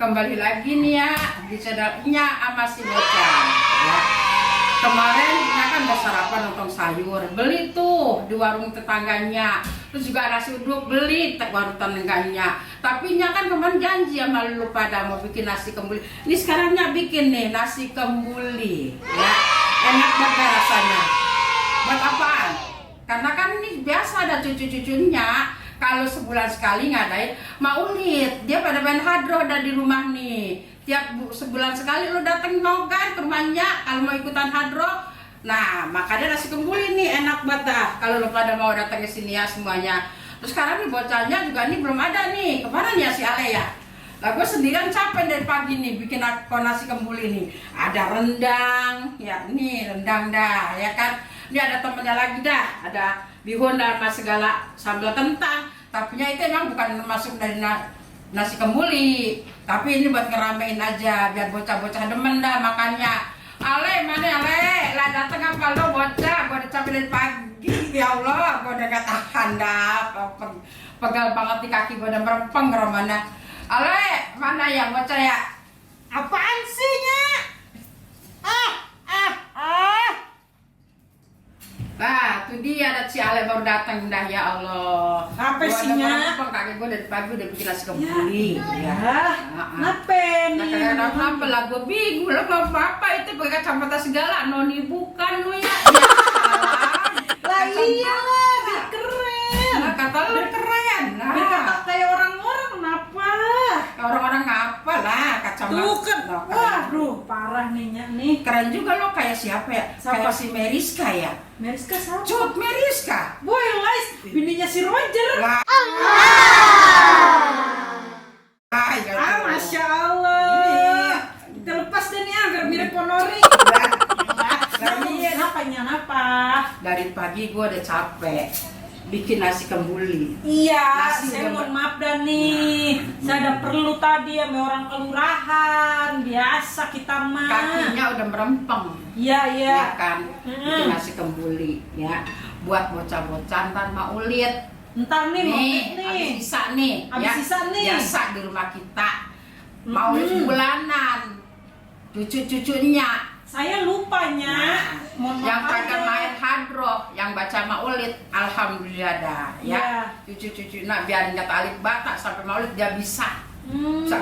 kembali lagi nih ya di channelnya sama si bocah ya. Kemarin Nya kan udah sarapan nonton sayur, beli tuh di warung tetangganya. Terus juga nasi uduk beli di warung tetangganya. Tapi Nya kan kemarin janji sama lu pada mau bikin nasi kembuli. Ini sekarang Nya bikin nih nasi kembuli ya. Enak banget rasanya. Buat apaan? Karena kan ini biasa ada cucu-cucunya. Kalau sebulan sekali ngadain maulid, dia pada main hadroh ada di rumah nih. Tiap sebulan sekali lo dateng mau kan ke rumahnya kalau mau ikutan hadroh. Nah makanya nasi kembuli nih enak banget dah kalau lo pada mau datang ke sini ya semuanya. Terus sekarang nih bocahnya juga nih belum ada nih. Kemana nih ya si Ale ya? Lah gue sendirian capek dari pagi nih bikin nasi kembuli nih. Ada rendang, ya ini rendang dah ya kan. Ini ada temennya lagi dah, ada bihun dan segala sambal kentang. Tapi itu emang bukan masuk dari nasi kembuli, tapi ini buat ngeramein aja biar bocah-bocah demen dah makannya. Ale mana Ale? Lah dateng apa lo bocah? Gue udah capek dari pagi, ya Allah, gue udah gak tahan dah. Pegal banget di kaki gue udah merempeng mana. Ale mana ya bocah ya? Apaan sih Nya? Nah, tuh dia ada si Ale baru datang dah ya Allah. Apa sih Nya? Kakek gue dari pagi udah bikin nasi kembuli. Ya. Kenapa nih? Kenapa lah gue bingung lo mau apa itu pakai kacamata segala noni bukan lo ya. Lah iya lah, biar keren. Nah, kata lo keren. Biar kata kayak orang-orang kenapa? Orang-orang apa lah kacamata. Tuh kan. Waduh, parah nih Nya nih. Keren juga lo kayak siapa ya? Siapa? Kayak si Meriska ya. Meriska siapa? Cut Meriska. Boy Lies, bininya si Roger. Lah. Masya Allah. Kita lepas deh nih agar mirip Ponori. Kenapa? Dari pagi gue udah capek bikin nasi kembuli. Iya, Nasi saya udah mohon maaf dan nih. Saya ada perlu tadi sama orang kelurahan. Biasa kita mah. Kakinya udah merempeng. Iya. Ya kan, bikin nasi kembuli ya. Buat bocah-bocah ntar maulid. Ntar nih, Habis sisa nih. Habis sisa nih. Biasa di rumah kita. Maulid bulanan. Cucu-cucunya. Saya lupanya. Mohon Yang maaf kagak aja. main hadroh, yang baca maulid, alhamdulillah dah ya. Iya. Cucu-cucu nak biarin kata alif bata sampai maulid dia bisa.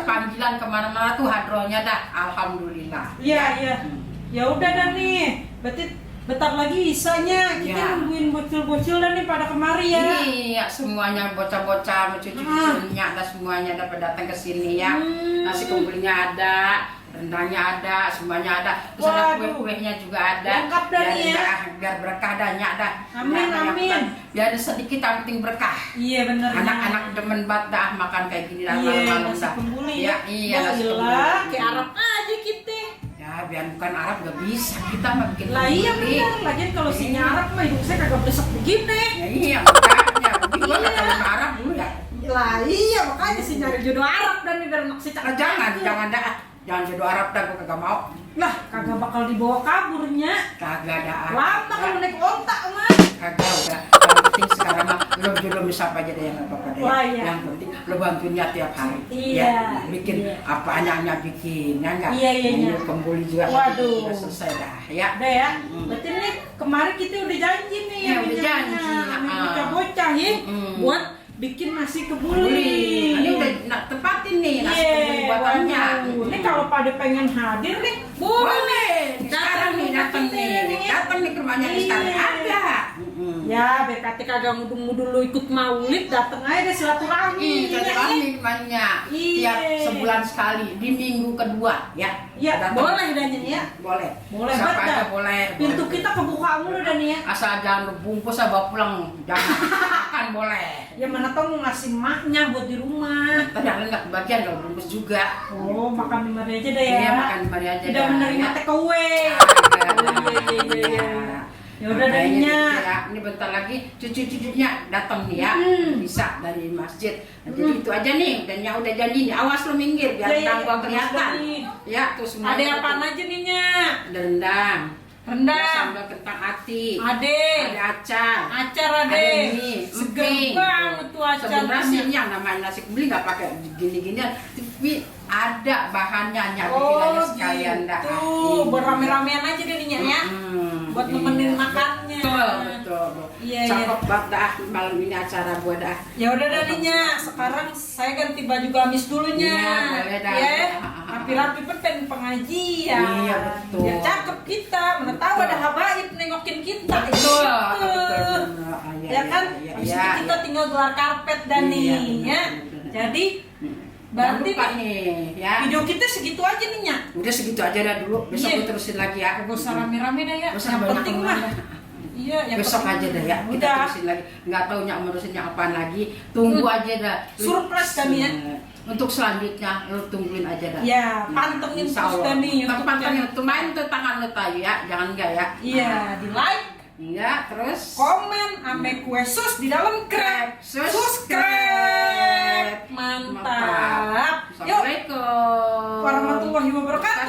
Panggilan kemana-mana tuh hadrohnya dah, alhamdulillah. Iya. Ya udah dah nih. Berarti bentar lagi isanya kita Ya. nungguin bocil-bocil dan nih pada kemari ya. Iya, semuanya bocah-bocah, cucu-cucunya ada semuanya dapat datang ke sini ya. Nasi kembulinya ada, rendangnya ada, semuanya ada. Terus ada Waduh. kue-kuenya juga ada. Lengkap dah nih ya. Biar berkah dahnya ada. Amin. Biar sedikit yang penting berkah. Iya bener. Anak-anak demen banget dah makan kayak gini dah Iya, malam-malam nasi dah. kembuli Iya, iya nasi Gila, kembuli. kayak Arab aja kita. Ya, biar bukan Arab gak bisa kita mah bikin Lah iya kembuli. bener, lagian kalau si Arab mah hidup saya kagak besok begini. Ya iya, makanya. Gue Iya. kalau ke Arab dulu ya. Lah iya, makanya si nyari jodoh Arab dan nih biar anak si Ah, jangan dah. Jangan jodoh Arab dah, gue kagak mau. Lah, kagak bakal dibawa kaburnya. Kagak ada Arab. Lama kalau naik otak mah. Kagak udah. Yang penting sekarang mah lo jodoh siapa aja deh yang apa-apa deh. Wah, iya. Yang penting lo bantuinnya tiap hari. Iya, Ya, bikin iya. apa hanya bikin, ya enggak? Iya. Kembuli juga. Waduh. Udah selesai dah, ya. Udah ya. Berarti nih kemarin kita udah janji nih Iya, udah janji. sama bocah-bocah ya buat bikin nasi kebuli. Ini udah nak tepatin nih nasi kembuli buatannya. Ini kalau pada pengen hadir nih, Boleh. Sekarang nih datang kita nih. Datang nih ke rumahnya nih sekarang Iya. ada. Ya, BKT kagak mudu-mudu lu ikut maulid, dateng aja deh silaturahmi. Silaturahmi banyak. Iya. Tiap sebulan sekali di minggu kedua ya. Iya, Datang. boleh dan ya. Boleh. Boleh Siapa banget aja dah. boleh. Pintu boleh. kita kebuka mulu dan ya. Asal jangan lu bungkus bawa pulang. Jangan. Makan boleh. Ya mana tau mau ngasih maknya buat di rumah. Tapi jangan nggak kebagian kalau bungkus juga. Oh, makan di mari aja deh ya. Iya, makan di mari aja Tidak dah, menerima ya. take away. Iya. Ya udah Makanya darinya. gitu ya. Ini bentar lagi cucu-cucunya datang nih ya. Bisa dari masjid. Nah, jadi itu aja nih. Dan yang udah janji nih. Awas lu minggir biar Iya, gua kelihatan. iya. Ya, tuh semua. Ada apaan aja nih Nya? Ada rendang. Rendang. Ada sambal kentang ati. Ade. Ada acar. Acar Ada ade. ini, Seger emping. banget tuh acar. Sebenarnya sih yang namanya nasi kembali nggak pakai gini-ginian. ada bahannya nya bikin aja sekalian dah. Tuh, berame-ramean aja jadinya ya. Buat nemenin makannya. Betul. Iya, Cakep banget dah malam ini acara gue dah. Ya udah darinya, sekarang saya ganti baju gamis dulunya. Iya, boleh dah. Ya, rapi-rapi pengen pengajian. Iya, betul. Biar cakep kita, mana tahu Betul. ada habaib nengokin kita. Betul. Betul. Ya kan? Habis itu kita tinggal gelar karpet dan Iya, nih, benar, ya. benar. Jadi Jangan berarti lupa nih ya. video kita segitu aja nih, Nya. Udah segitu aja dah dulu. Besok Iya. gue terusin lagi ya. Gak usah rame-rame dah ya. Gak usah Yang banyak penting ngomong mah. dah. Iya, yang Besok penting. aja dah ya. Kita Udah. terusin lagi. Nggak tahu nyak ngurusinnya apaan lagi. Tunggu aja dah. Surprise kami ya. Untuk selanjutnya lu tungguin aja dah. Ya, pantengin Insya terus Allah. dah nih Tapi YouTube-nya. pantengin tuh main tuh tangan lu tahu ya. Jangan enggak ya. Iya, di like, Enggak, terus komen, ame kue sus di dalam krep. subscribe. Mantap. Yuk, Assalamualaikum warahmatullahi wabarakatuh.